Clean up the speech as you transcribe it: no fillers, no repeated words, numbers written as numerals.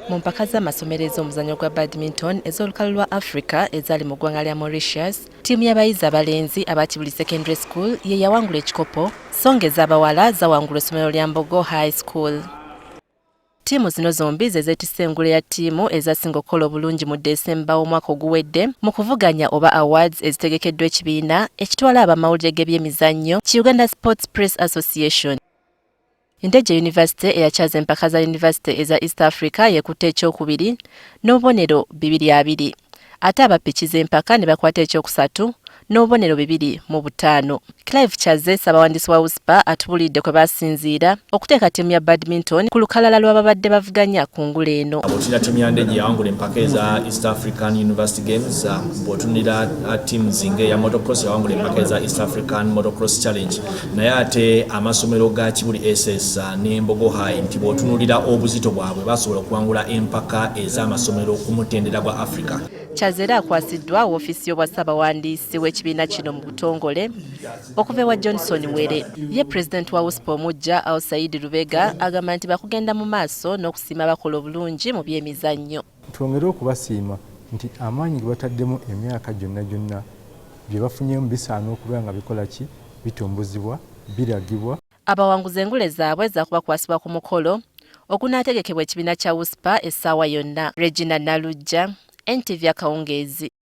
Mu mpaka z'amasomero ez'omuzannyo gwa badminton ez'olukalu lwa Africa ezaali mu ggwanga lya Mauritius, ttiimu y'abayizi abalenzi aba Kibuli Secondary School ye yawangula ekikopo, so ng'ez'abawala zawangulwa essomero lya Mbogo High School. Ttiimu zino zombi ze zeetisse engule ya ttiimu ezasinga okukola obulungi mu December w'omwaka oguwedde mu kuvuganya oba awards ezitegekeddwa ekibiina ekitwala abamawulire g'ebyemizannyo ki Uganda Sports Press Association. Ndejje University eyakyaza empaka za yunivasite eza East Africa yekutte ekyokubiri n'obubonero 220 ate aba piki z'empaka ne bakwata ekyokusatu n'obubonero 25. Clive Kyazze ssabawandiisi wa USPA atubuulidde kwe basinziira okuteeka ttiimu ya badminton ku lukalala lw'ababadde bavuganya ku ngule eno. Bw'otunira ttiimu ya Ndejje yawangula empaka eza East African University Games, bw'otunira teams ng'eya motocross yawangula empaka eza East African Motocross Challenge, naye ate amasomero ga Kibuli SS ne Mbogo High nti bw'otunulira obuzito bwabwe basobola okuwangula empaka ez'amasomero ku mutendera gwa Africa. Kyazze era akwasiddwa woofiisi y'obwa ssaabawandiisi w'ekibiina kino mu butongole okuva ewa Johnson Were. Ye pulezidenti wa USPA omuggya Al Said Lubega agamba nti bakugenda mu maaso n'okusiima abakola obulungi mu by'emizannyo. Twongere okubasiima nti amaanyi ge bataddemu emyaka gyonna gyonna bye bafunyemu bisaana okuba nga bikola ki, bitumbuzibwa, biragibwa. Abawanguzi engule zaabwe zakubakwasibwa ku mukolo ogunaategekebwa ekibiina kya USPA essaawa yonna. Regina Nalujja, NTV akawungeezi.